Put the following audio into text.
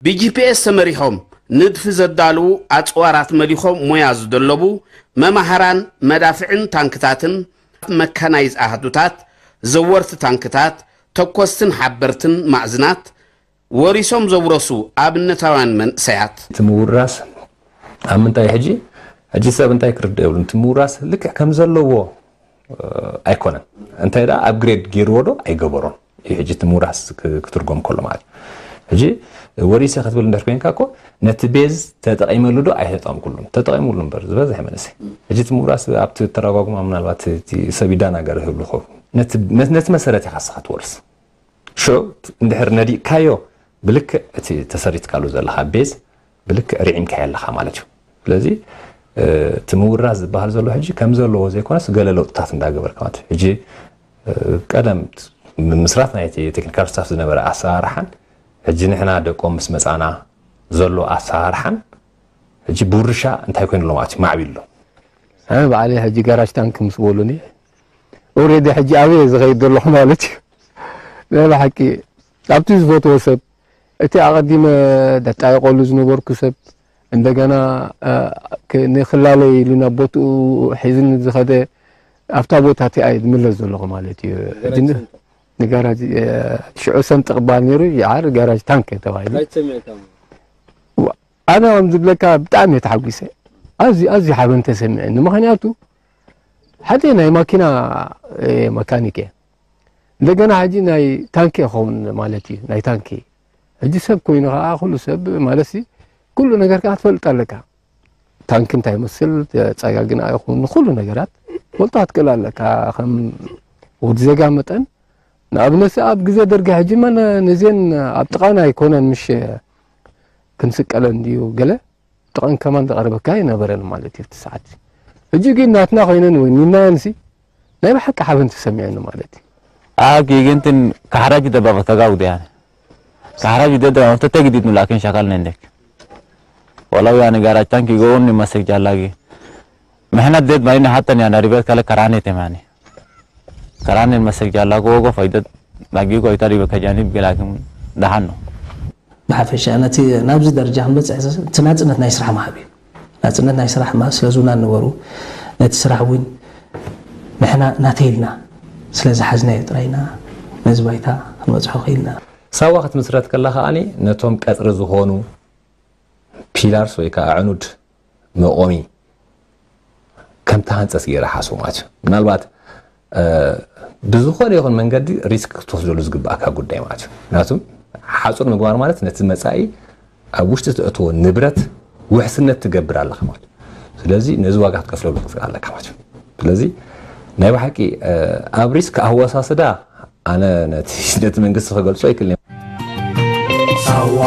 ብጂፒኤስ ተመሪሖም ንድፊ ዘዳልዉ ኣጽዋራት መሊኾም ሞያ ዝደለቡ መማህራን መዳፍዕን ታንክታትን መካናይዝ ኣሃዱታት ዘወርቲ ታንክታት ተኮስትን ሓበርትን ማዕዝናት ወሪሶም ዘውረሱ ኣብነታውያን መንእሰያት። እቲ ምውራስ ኣብ ምንታይ ሕጂ ሕጂ ሰብ እንታይ ክርድእ የብሉን። እቲ ምውራስ ልክዕ ከም ዘለዎ ኣይኮነን። እንታይ ደኣ ኣፕግሬድ ገይርዎ ዶ ኣይገበሮን እዩ። ሕጂ እቲ ምውራስ ክትርጎም ከሎ ማለት እዩ። ሕጂ ወሪሰ ክትብል እንድሕር ኮይንካ እኮ ነቲ ቤዝ ተጠቒመሉ ዶ ኣይተጠቐምኩሉን? ተጠቒሙሉ እምበር ዝበዝሐ መንእሰይ። ሕጂ እቲ ምውራስ ኣብቲ ተረጓጉማ ምናልባት እቲ ሰብ ይዳናገር ይህብሉ ኸው ነቲ መሰረት ኢኻ ስኻ ትወርስ። ሽዑ እንድሕር ነዲእካዮ ብልክዕ እቲ ተሰሪትካሉ ዘለኻ ቤዝ ብልክዕ ርዒምካዮ ኣለኻ ማለት እዩ። ስለዚ እቲ ምውራስ ዝበሃል ዘሎ ሕጂ ከም ዘለዎ ዘይኮነስ ገለ ለውጥታት እንዳገበርካ ማለት እዩ። ሕጂ ቀደም ምስራት ናይ ቴክኒካል ስታፍ ዝነበረ ኣሰራርሓን ሕጂ ንሕና ደቆም ምስ መፃና ዘሎ ኣሰራርሓን ሕጂ ብውርሻ እንታይ ኮይኑ ኣሎ ማለት እዩ፣ ማዕቢሉ ኣሎ። ኣነ ባዕለይ ሕጂ ጋራጅ ታንክ ምስ በሉኒ ኦሬዲ ሕጂ ኣበየ ዝኸይድ ዘለኹ ማለት እዩ። ናይ ብሓቂ ኣብቲ ዝፈትዎ ሰብ እቲ ኣቐዲመ ደጣየቀሉ ዝነበርኩ ሰብ እንደገና ንክላለይ ኢሉ ናብ ቦትኡ ሒዝኒ ዝኸደ ኣብታ ቦታ እቲኣ እየ ዝምለስ ዘለኹ ማለት እዩ። ንጋራጅ ሽዑ ሰንጥቕ ባል ነይሩ ይዓር ጋራጅ ታንክ ተባሂሉ። ኣነ ከም ዝብለካ ብጣዕሚ እየ ተሓጒሰ። ኣዝዩ ኣዝዩ ሓበን ተሰሚዐኒ። ምኽንያቱ ሓደ ናይ ማኪና መካኒክ እየ። እንደገና ሕጂ ናይ ታንኪ ይኸውን ማለት እዩ። ናይ ታንኪ ሕጂ ሰብ ኮይኑ ከዓ ኩሉ ሰብ ማለት ኩሉ ነገር ከዓ ትፈልጥ ኣለካ። ታንኪ እንታይ ይመስል፣ ጸጋግን ኣይኹን ንኹሉ ነገራት ፈልጦ ክትክእል ኣለካ። ከም ወዲ ዜጋ መጠን ንኣብነት ኣብ ግዜ ደርጊ ሕጂ መን ነዚን ኣብ ጥቓና ኣይኮነን ምሽ ክንስቀለን ድዩ ገለ ጥቕን ከማን ዝቐርበካ ኣይነበረን ማለት እዩ እቲ ሰዓት። ሕጂ ግን ናትና ኮይነን ወይ ኒናየንሲ ናይ ብሓቂ ሓበን ተሰሚዐኒ ማለት እዩ። Aki gintin kaxraji debaba tagaw deyane. Kaxraji dedra onto tegidit nu lakin shakal nendek. Walaw yani garaj tanki go unni masek jallagi. Mehnat ded mayne hatan yani aribet kale karane temani. Karane masek jallago go faydat lagi go itari be kajanib gelakin dahanno. ብሓፈሻ ነቲ ናብዚ ደረጃ ክንበፅሕ እቲ ናፅነት ናይ ስራሕ ምሃብ እዩ። ናፅነት ናይ ስራሕ ምሃብ ስለ ዝብና ነበሩ ነቲ ስራሕ እውን ንሕና ናተይ ኢልና ስለ ዝሓዝናዮ ጥራይ ኢና ነዚ ባይታ ክንበፅሖ ክኢልና። ሳዋ ክትምስረት ከላ ከዓኒ ነቶም ቀፅሪ ዝኾኑ ፒላርስ ወይ ከዓ ዕኑድ መቆሚ ከም ተሃንፀስ ገይረ ሓስቡ ማለት እዩ። ምናልባት ብዝኾነ ይኹን መንገዲ ሪስክ ክትወስደሉ ዝግባእካ ጉዳይ ማለት እዩ። ምክንያቱም ሓፁር ምግባር ማለት ነቲ መፃኢ ኣብ ውሽጢ ተእትዎ ንብረት ውሕስነት ትገብር ኣለካ ማለት እዩ። ስለዚ ነዚ ዋጋ ክትከፍለሉ ክትክእል ኣለካ ማለት እዩ። ስለዚ ናይ ብሓቂ ኣብ ሪስክ ኣወሳስዳ ኣነ ነቲ ነቲ መንግስቲ ክገልጾ ኣይክእልን። ሳዋ